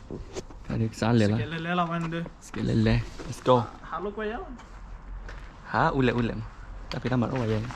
တၢ်ဒုးကစးလဲၤလီၤ, စကဲလဲၤလဲၤ, let's go, ဟးအူလဲၤအူလဲၤမး, တၢ်ဖံးတၢ်မၤတအိၣ်ဝဲယဲန့ၣ်.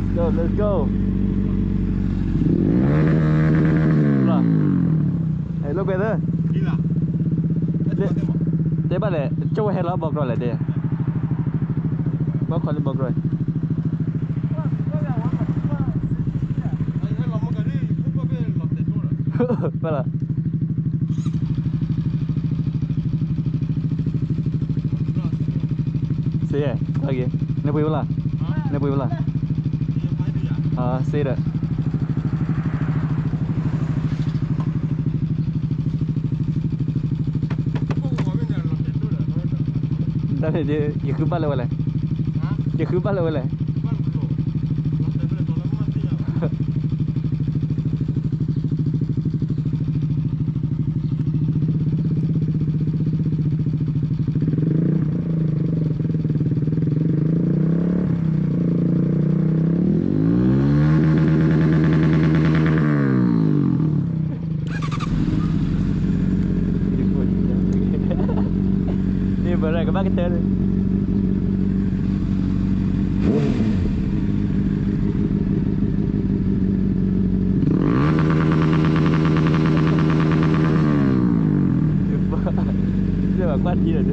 Let's go, let's go. လီၤ, ဟဲလိာ်ကွဲသၢ, တဲဘၣ်လဲၣ်, ကၠိဝဲဟဲလီၤဘီကရီလဲၣ်တဲ, ဘီခီလၢဘီကရီ, ဘၣ်လီၤ. စ့, နပှ့ၤဝဲလီၤ, နပှ့ၤဝဲလီၤ, စ့ဒီး တၢ်န့ၣ်ဒ် ယဃုဘၣ်လၢဝဲလဲၣ်, ယဃုဘၣ်လၢဝဲလဲၣ်. န့ၣ်ဘၣ်ရၣ်ကဘၣ်ကတၢၢ်လၢ ယဘၣ်ကွၢ်ထံဒီး ဟး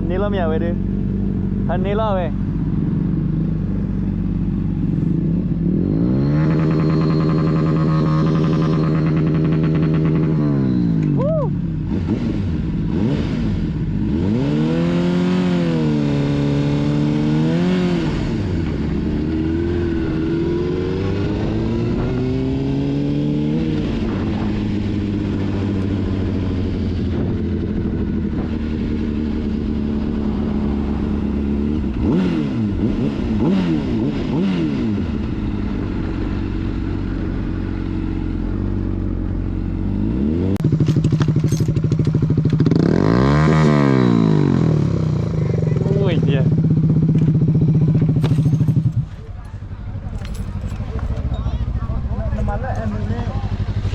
န့ၢ်လီၤမ့ၢ်အဝဲဒုး, ဟးန့ၢ်လီၤဝဲ.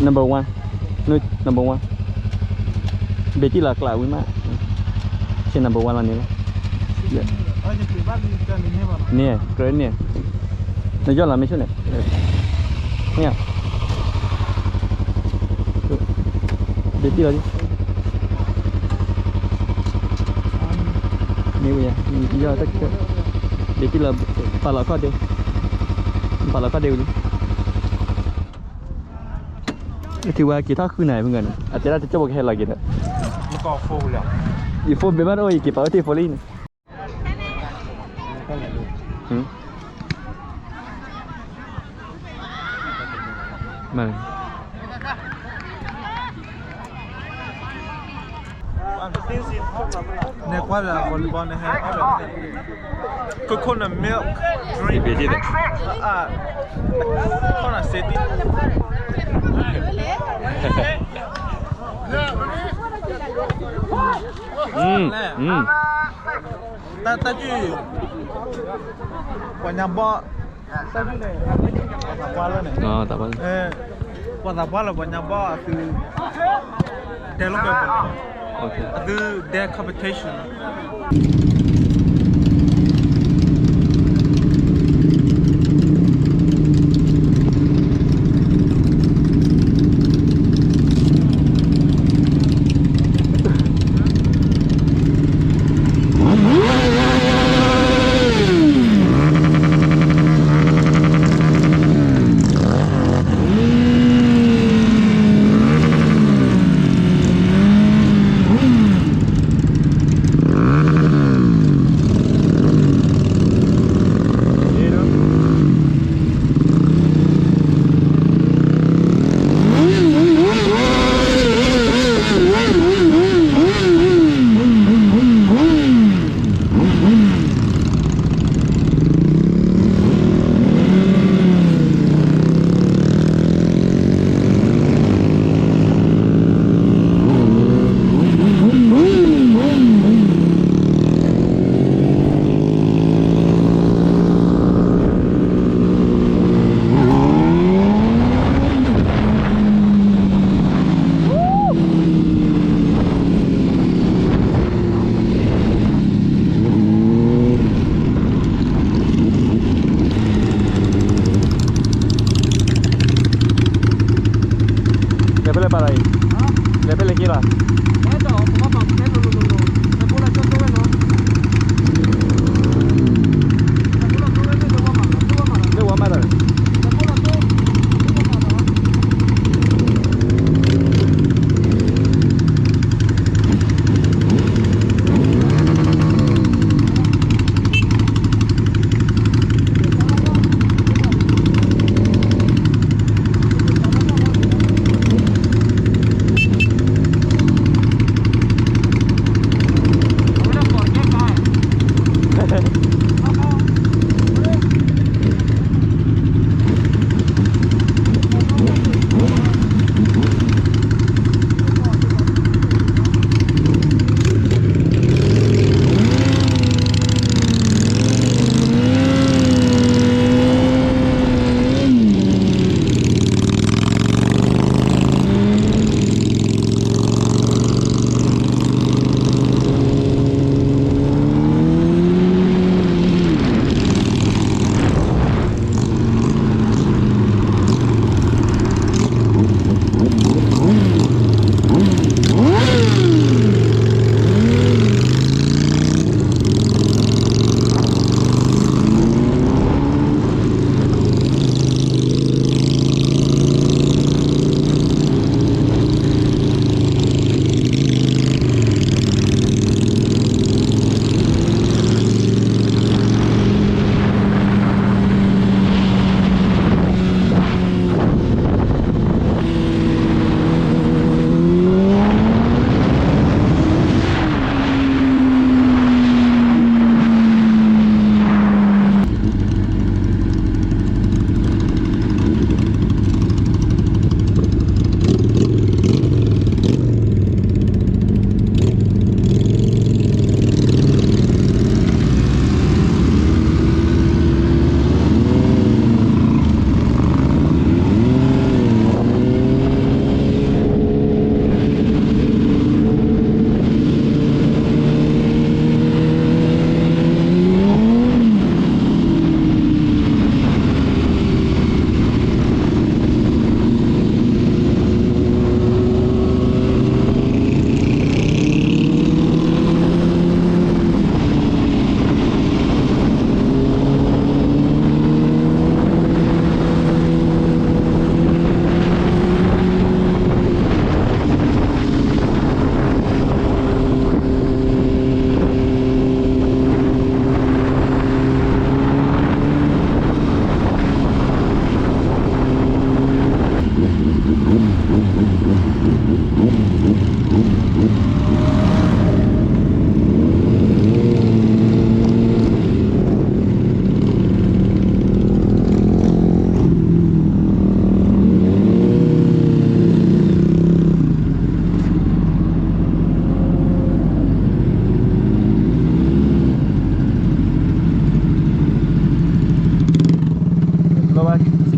Number one, number one, ဘ့ၣ်တံၢ်လီၤကျးဝံၤမး, ဆ့ number one လီၤန့ၣ်လီၤ, န့ၣ် ကြၢးန့ၣ်, နယီၢ်လီၤမ့ၢ်ဆိန့ၣ်, န့ၣ်, ဘ့ၣ်တံၢ်လီၤ, မ့ၢ်ဝဲယၤ, ယီၢ်တၢ်, ဘ့ၣ်တံၢ်လီၤ. ပာ်လီၤခီၣ်ဒ့, ပာ်လီၤခီၣ်ဒ့ဝံၤလံ. ထံၣ်ဝဲက့ၤထီၣ်ဃုနၤဖဲန့ၣ်, အတဲဒၣ်တကၠိၢ်ဖိကဟဲလီၤက့ၤဒီး, ယဖိဘဲဘၣ်တအိၣ် ယက့ၤပာ်ဝဲတ့ၢ်ဖိလံန့ၣ်. Coconut milk drink. Coconut city. တၢ်တၢ်ကၠုၢ်, ပှၤညါဘီၣ်, တၢ်ကၠုၢ်န့ၣ်, ပှၤသးပှၢ်လၢပှၤညါဘီၣ်အသု, ဒဲလိာ်ကွဲ, အသုဒဲ competition. လဲၤဖဲလဲၣ်ပၢ်လီၤအံၤ, လဲၤဖဲလဲၣ်က့ၤလီၤ, လၢဝါမးတၢ်န့ၣ် Hello.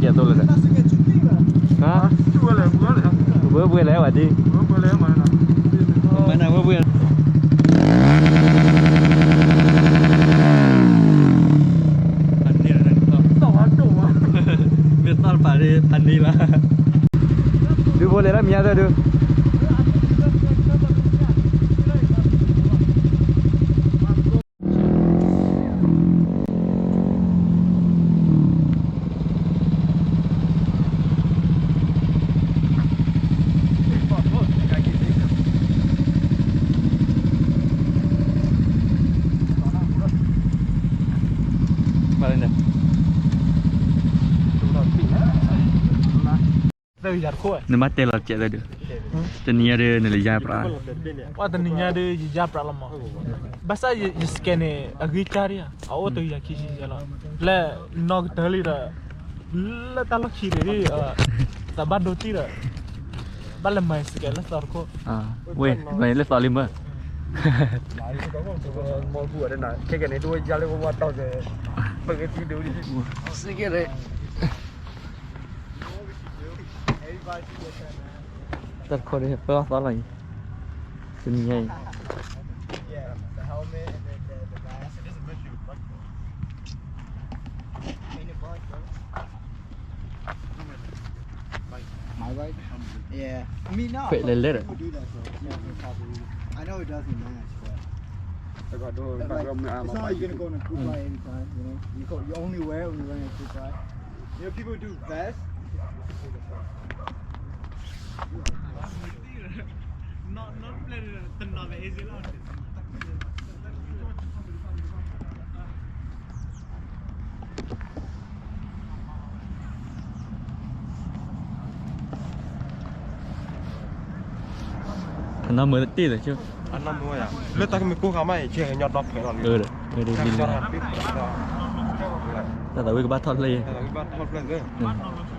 ယသိလၢ, ဟါ, ဝဲပှဲၤလဲၣ်ဝဲဒ်, မနၤဝဲပှဲၤ, မ့ၢ်သီၣ်တပၤဒ်ဖးန့ၢ်လီၤ, ဒုးဖိလဲၤလၢမံၤညါသၢဒုး နဘၣ်တဲလီၤကဲးသဒုး, တနံၤညါဒုးနလဲၤယါပြး, တနံၤညါဒုးယယါပြးလီၤမး, ဘၣ်ဆၣ်ယ scan န့ၣ် အဂံၢ်စၢ်ဒံးဧါ, အအိၣ်တကယၤခံဆံယဲလီၤ, လၢနီၢ်ကတၢၢ်လံဒီး လၢတၢ်လီၢ်ခံန့ၣ်ဒ် သးဘၣ်ဒိတံၢ်ဒီး ဘၣ်လဲၤမၤ scan လၢသီတခိၣ်, ဝဲ မၤလၢသီလံမ့ၢ်, ခဲကနံၣ်ဒ်ဝဲယါလၢဝဲဝါတီၢ်ဒီး ပကသံဒိၣ်ဒ် စ့ကဲး တၢ်တခီဒ် ပၢအီၣ်သီလီၤအံၤ, တနံၤညါအံၤ My bike? Yeah. I mean, no, ခွဲးလဲၤလဲၤဒီး people do that, so it's not a problem. I know it doesn't match, but, like, it's not like you're gonna go in a group ride anytime, you know? You, go, you only wear it when you're wearing a group ride. You know, people do vests. အနီၢ်မၢတ့ၢ်လၢၤ, လၢတၢ်ကမ့ၢ်ကိၢ်ဃာ်မးအံၤ ဆဲးကညီဒီဖျၢၣ်လီၤလံ, တၢ်သးဝံၣ်ကဘၣ်ထီၣ်ဖျၢၣ်, တၢ်သးဝံၣ်ကဘၣ်ထီၣ်ဖျၢၣ်သၢ